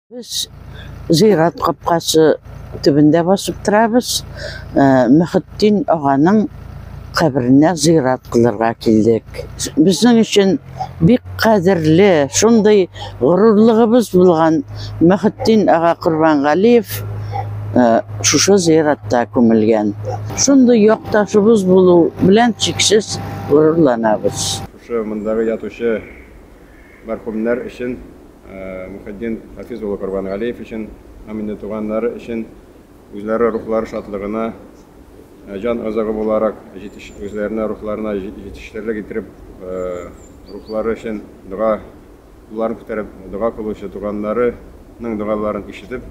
Без зират капкасы төбендә басып торабыз. Мөхетдин аганың каберенә зират кылырга килдек. Безнең өчен бик кадерле, шундый горурлыгыбыз булган Мөхетдин ага Корбангалиев шушы зиратта күмелгән. Шундый якташыбыз булу белән чиксез горурланабыз. Шушы мондагы ятучы мәрхүмнәр өчен, Мөхетдин Хафиз улы Корбангалиев өчен һәм инде туганнары өчен үзләре рухлары шатлыгына, җан азыгы буларак үзләренә рухларына җитештерерлек иттереп, рухлары өчен дога, кулларын күтәреп дога кылучы туганнарының догаларын ишетеп,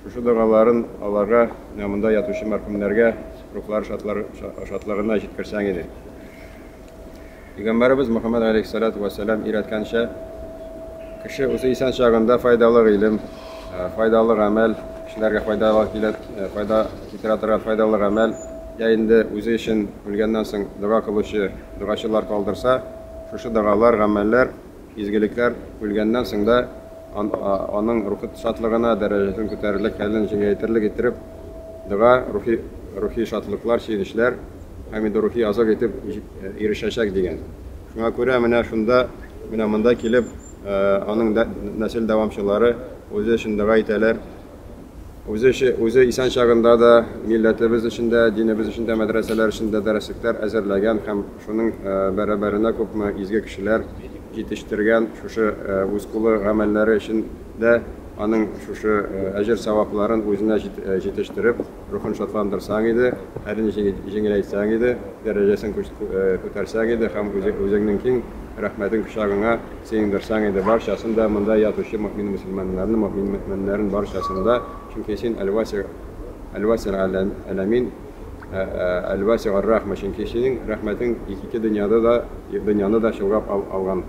шушы догаларын аларга, менә монда ятучы мәрхүмнәргә рухлары шатлыгына җиткерсәң иде. Пәйгамбәребез Мөхәммәд галәйһиссәлату вәссәлам өйрәткәнчә, кеше үзе исән чагында файдалы гыйлем, файдалы гамәл, кешеләргә файдалы килә, файда китерә торган файдалы гамәл, я инде үзе өчен үлгәннән соң дога кылучы догачылар калдырса, шушы догалар, гамәлләр, изгелекләр үлгәннән соң да аның рухи шатлыгына, дәрәҗәсен күтәрерлек, хәлен җиңеләйтерлек иттереп, дога, рухи, рухи шатлыклар, сөенечләр һәм инде рухи азык итеп ирешәчәк дигән. Шуңа күрә менә шунда, менә монда килеп, аның нәсел дәвамчылары үзе өчен дога итәләр. Үзе, үзе исән чагында да милләтебез өчен дә, динебез өчен дә мәдрәсәләр өчен дә дәреслекләр әзерләгән һәм шуның бәрабәренә күпме изге кешеләр җитештергән шушы үз кулы гамәлләре өчен дә аның шушы әҗер-савапларын үзенә җитештереп, рухын шатландырсаң иде, хәлен җиңеләйтсәң иде, дәрәҗәсен күтәрсәң иде һәм үзеңнең киң рәхмәтең кочагыңа сыендырсаң иде барчасын да, монда ятучы мөэмин-мөселманнарны, мөэмин-мөэминнәрен барчасын да, чөнки син Әл-Васиг, Әл-Васиг Әл-Әләмин, Әл-Васиг Ар-Рахма, чөнки синең рәхмәтең ике дөньяда да, дөньяны да чолгап алган.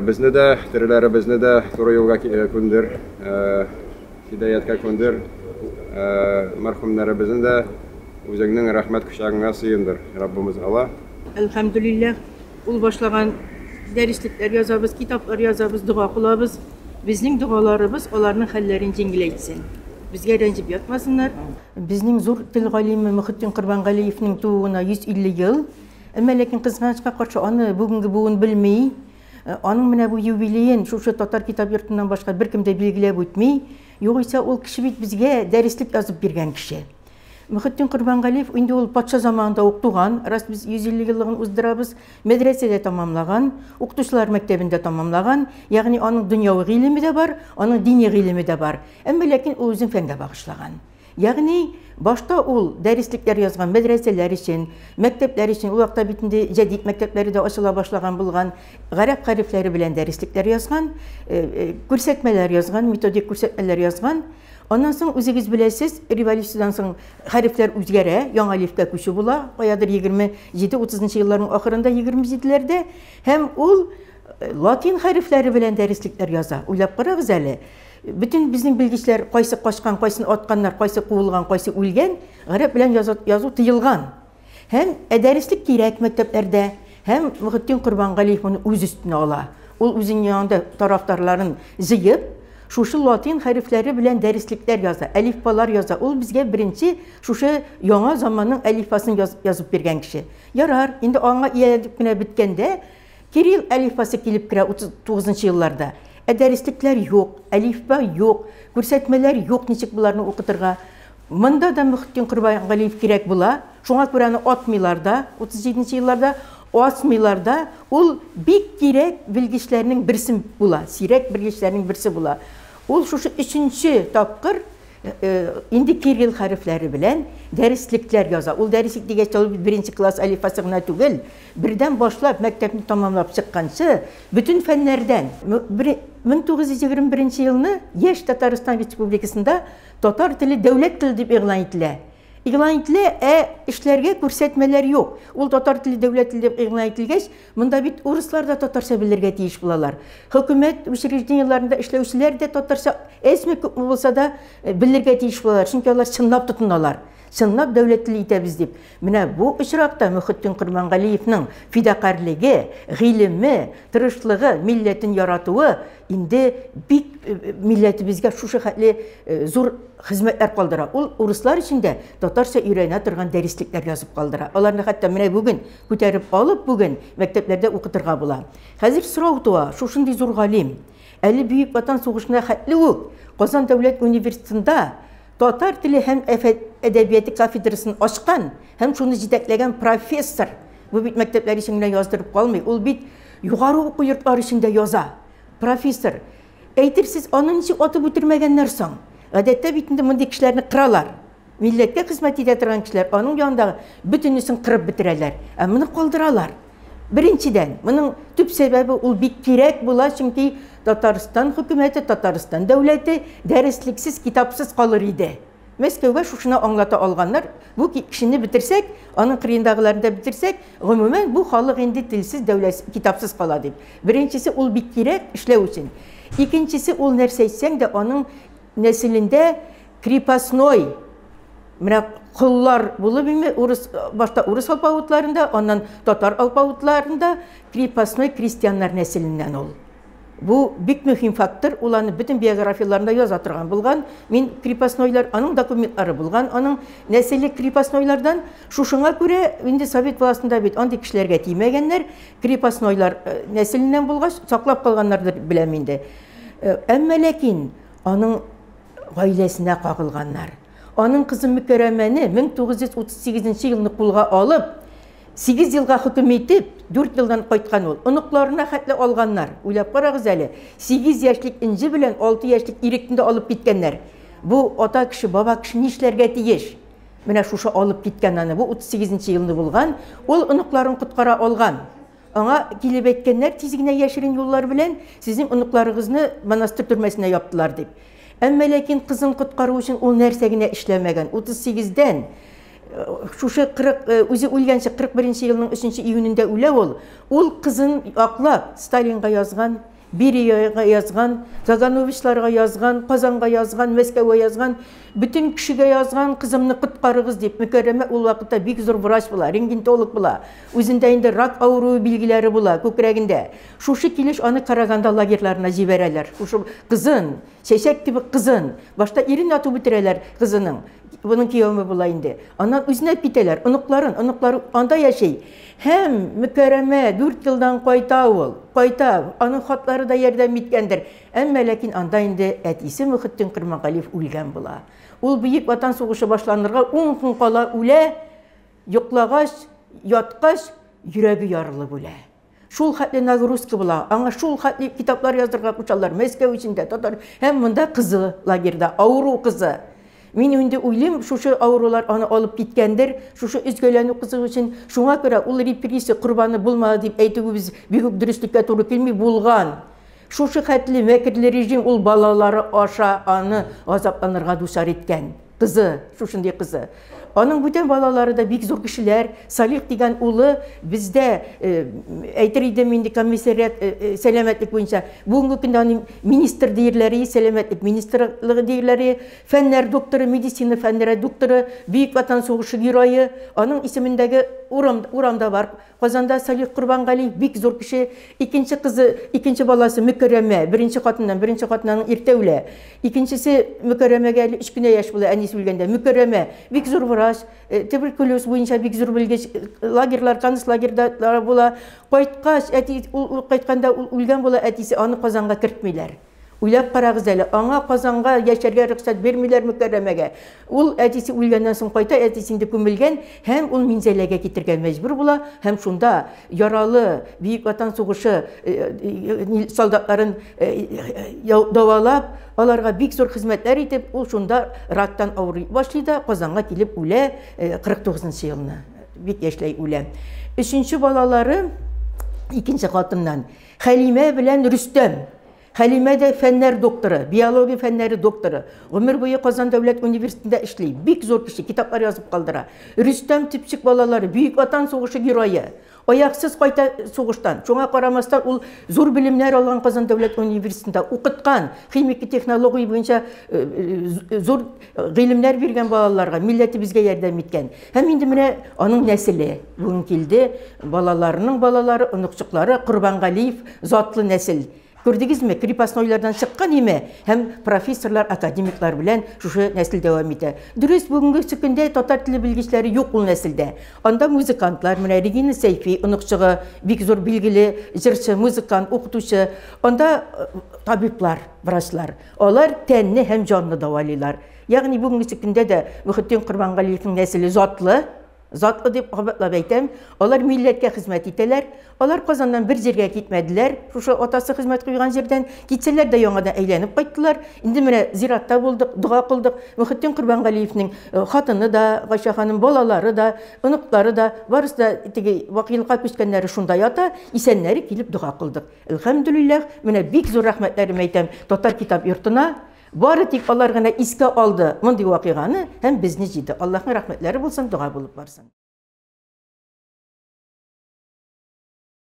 Безне дә, тереләребезне дә туры юлга күндер, һидаяткә күндер, мәрхүмнәребезне дә үзеңнең рәхмәт кочагыңа сыендыр, Раббымыз Алла. Әлхәмдүлилләһ, ул башлаган дәреслекләр язабыз, китаплар язабыз, дога кылабыз. Безнең догаларыбыз аларның хәлләрен җиңеләйтсен. Безгә рәнҗеп ятмасыннар. Безнең зур тел галиме Мөхетдин Корбангалиевның тууына 150 ел. Әмма ләкин кызганычка каршы аны бүгенге буын белми. Аның менә бу юбилеен шушы татар китап йортыннан башка беркем дә билгеләп үтми. Югыйсә ул кеше бит безгә дәреслек язып биргән кеше. Мөхетдин Корбангалиев инде ул патша заманында ук туган, раз без 150 еллыгын уздырабыз, мәдрәсәдә тамамлаган, укытучылар мәктәбендә тамамлаган, ягъни аның дөньяви гыйлеме дә бар, аның дини гыйлеме дә бар. Әмма ләкин ул үзен фәнгә багышлаган. Ягъни башта ул дәреслекләр язган мәдрәсәләр өчен, мәктәпләр өчен, ул вакытта бит инде җәдит мәктәпләре дә ачыла башлаган булган, гарәп хәрефләре белән дәреслекләр язган, күрсәтмәләр язган, методик күрсәтмәләр язган. Аннан соң үзегез беләсез, революциядән соң хәрефләр үзгәрә, яңа әлифкә күчү була, каядыр 27-30 елларның ахырында 27-ләрдә, һәм ул латин хәрефләре белән дәреслекләр яза. Уйлап карагыз әле. Бөтен безнең белгечләр кайсы качкан, кайсын атканнар, кайсы куылган, кайсы үлгән, гарәп белән язу тыелган. Һәм ә дәреслек кирәк мәктәпләрдә. Һәм Мөхетдин Корбангалиев моны үз өстенә ала. Ул үзенең янында тарафдарларын җыеп, шушы латин хәрефләре белән дәреслекләр яза, әлифбалар яза. Ул безгә беренче шушы яңа заманның әлифбасын язып биргән кеше. Ярар, инде аңа ияләнеп кенә беткәндә, Кирилл әлифбасы килеп керә 39 елларда. Ә дәреслекләр юк, әлифба юк, күрсәтмәләр юк, ничек боларны укытырга. Монда да Мөхетдин Корбангалиев кирәк була. Шуңа күрә аны атмыйлар да, 37 елларда асмыйлар да. Ул бик кирәк белгечләрнең берсе була, сирәк белгечләрнең берсе була. Ул шушы өченче тапкыр инде кирилл хәрефләре белән дәреслекләр яза. Ул дәреслек дигәч, ул беренче класс әлифбасы гына түгел, бердән башлап мәктәпне тамамлап чыкканчы, бөтен фәннәрдән. 1921 елны Яшь Татарстан Республикасында татар теле дәүләт теле дип игълан ителә. Игълан ителә, ә эшләргә күрсәтмәләр юк. Ул татар теле дәүләт теле дип игълан ителгәч, монда бит урыслар да татарча белергә тиеш булалар. Хөкүмәт учреждениеләрендә эшләүчеләр дә татарча әзме күпме булса да белергә тиеш булалар, чөнки алар чынлап тотыналар. Чынлап дәүләтле итәбез дип. Менә бу очракта Мөхетдин Кормангалиевның фидакарьлеге, гыйлеме, тырышлыгы, милләтен яратуы инде бик милләтебезгә шушы хәтле зур хезмәтләр калдыра. Ул урыслар өчен дә татарча өйрәнә торган дәреслекләр язып калдыра. Аларны хәтта менә бүген күтәреп алып, бүген мәктәпләрдә укытырга була. Хәзер сорау туа, шушындый зур галим, әле Бөек Ватан сугышына хәтле үк Казан дәүләт университетында татар теле һәм әдәбияты кафедрасын ачкан һәм шуны җитәкләгән профессор. Бу бит мәктәпләр өчен генә яздырып калмый, ул бит югары уку йортлары өчен дә яза. Профессор. Әйтерсез, аны ничек атып үтермәгәннәр соң? Гадәттә бит инде мондый кешеләрне кыралар. Милләткә хезмәт итә торган кешеләр аның янындагы бөтенесен кырып бетерәләр. Ә моны калдыралар. Беренчедән, моның төп сәбәбе ул бик кирәк була, чөнки Татарстан хөкүмәте, Татарстан дәүләте дәреслексез, китапсыз калыр иде. Мәскәүгә шушыны аңлата алганнар, бу кешене бетерсәк, аның кырыендагыларын да бетерсәк, гомумән, бу халык инде телсез, дәүләт, китапсыз кала дип. Беренчесе, ул бик кирәк эшләү өчен. Икенчесе, ул нәрсә әйтсәң дә, аның нәселендә крепостной, менә коллар булып име, урыс, башта урыс алпавытларында, аннан татар алпавытларында крепостной крестьяннар нәселеннән ул. Бу бик мөһим фактор, ул аны бөтен биографияларында яза торган булган. Мин крепостнойлар, аның документлары булган, аның нәселе крепостнойлардан. Шушыңа күрә инде совет властында бит андый кешеләргә тимәгәннәр, крепостнойлар нәселеннән булгач, саклап калганнардыр беләм инде. Әмма ләкин аның гаиләсенә кагылганнар. Аның кызы Мөкәрәмәне 1938 елны кулга алып, 8 елга хөкем итеп, 4 елдан кайткан ул. Оныкларына хәтле алганнар. Уйлап карагыз әле, 8 яшьлек Энҗе белән 6 яшьлек Ирекне дә алып киткәннәр. Бу ата кеше, баба кеше нишләргә тиеш? Менә шушы алып киткән аны. Бу 38 елны булган. Ул оныкларын коткара алган. Аңа килеп әйткәннәр, тиз генә яшерен юллар белән, сезнең оныкларыгызны монастырь төрмәсенә яптылар дип. Әмма ләкин кызын коткару өчен ул нәрсә генә эшләмәгән. 38-дән шушы 40 үзе үлгәнче 41 елның 3 июнендә үлә ул. Ул кызын аклап Сталинга язган, Берияга язган, Кагановичларга язган, Казанга язган, Мәскәүгә язган, бөтен кешегә язган, кызымны коткарыгыз дип. Мөкәррәмә ул вакытта бик зур врач була, рентгенолог була. Үзендә инде рак авыруы билгеләре була күкрәгендә. Шушы килеш аны Караганда лагерьларына җибәрәләр. Шушы кызын, чәчәк кебек кызын, башта ирен атып үтерәләр кызының. Буның кияве була инде. Аннан үзенә китәләр, оныкларын, оныклары анда яши. Һәм Мөкәррәмә 4 елдан кайта ул, кайта, аның хатлары да ярдәм иткәндер. Әмма ләкин анда инде әтисе Мөхетдин Кормангалиев үлгән була. Ул Бөек Ватан сугышы башланырга 10 көн кала үлә, йоклагач, яткач, йөрәге ярылып үлә. Шул хәтле нагрузка була, аңа шул хәтле китаплар язырга кушалар, Мәскәү эчендә, татар, һәм монда кызы лагерьда, авыру кызы. Мин инде уйлыйм, шушы авырулар аны алып киткәндер, шушы өзгәләнү кызы өчен. Шуңа күрә ул репрессия корбаны булмады дип әйтүебез бик үк дөреслеккә туры килми, булган. Шушы хәтле мәкерле режим ул балалары аша аны газапланырга дучар иткән. Кызы, шушындый кызы. Аның бүтән балалары да бик зур кешеләр. Салих дигән улы бездә, әйтер идем инде, комиссариат сәламәтлек буенча. Бүгенге көндә аны министр диерләре, сәламәтлек министрлыгы диерләре, фәннәр докторы, медицина фәннәре докторы, Бөек Ватан сугышы герое. Аның исемендәге урамда бар. Казанда Салих Курбангалиев бик зур кеше. Икенче кызы, икенче баласы Мөкәррәмә, беренче хатыннан, беренче хатыннан иртә үлә. Икенчесе Мөкәррәмәгә әле 3 кенә яшь була, әнисе үлгәндә. Мөкәррәмә бик зур врач, туберкулез буенча бик зур белгеч, лагерьлар, концлагерьда була. Кайткач, әти, ул кайтканда ул үлгән була әтисе, аны Казанга кертмиләр. Уйлап карагыз әле, аңа Казанга яшәргә рөхсәт бирмиләр Мөкәррәмәгә. Ул әтисе үлгәннән соң кайта, әтисе инде күмелгән, һәм ул Минзәләгә китергә мәҗбүр була, һәм шунда яралы Бөек Ватан сугышы солдатларын дәвалап, аларга бик зур хезмәтләр итеп, ул шунда рактан авырый башлый да Казанга килеп үлә 49 елны. Бик яшьләй үлә. Өченче балалары икенче хатыннан Хәлимә белән Рөстәм. Хәлимә дә фәннәр докторы, биология фәннәре докторы. Гомер буе Казан дәүләт университетында эшли. Бик зур кеше, китаплар язып калдыра. Рөстәм төпчек балалары, Бөек Ватан сугышы герое. Аяксыз кайта сугыштан. Шуңа карамастан, ул зур белемнәр алган Казан дәүләт университетында, укыткан, химик технология буенча зур гыйлемнәр биргән балаларга, милләтебезгә ярдәм иткән. Һәм инде менә аның нәселе бүген килде. Балаларының балалары, оныкчыклары, Корбангалиев затлы нәсел. Күрдегезме, крепостнойлардан чыккан име һәм профессорлар, академиклар белән шушы нәсел дәвам итә. Дөрес, бүгенге көндә татар теле белгечләре юк ул нәселдә. Анда музыкантлар, менә Регина Сәйфи оныкчыгы, бик зур билгеле җырчы, музыкант, укытучы. Анда табиблар, врачлар. Алар тәнне һәм җанны дәвалыйлар. Ягъни бүгенге көндә дә Мөхетдин Корбангалиевның нәселе затлы, затлы дип кабатлап әйтәм. Алар милләткә хезмәт итәләр. Алар Казаннан бер җиргә китмәделәр. Шушы атасы хезмәт куйган җирдән китсәләр дә яңадан әйләнеп кайттылар. Инде менә зиратта булдык, дога кылдык. Мөхетдин Корбангалиевның хатыны да, Гайшә ханым, балалары да, оныклары да, барысы да теге вакыйлыкка күчкәннәре шунда ята, исәннәре килеп дога кылдык. Әлхәмдүлилләһ, менә бик зур рәхмәтләрем әйтәм Татар китап йортына. Бары тик алар гына искә алды мондый вакыйганы һәм безне җыйды. Аллаһның рәхмәтләре булсын, дога булып барсын.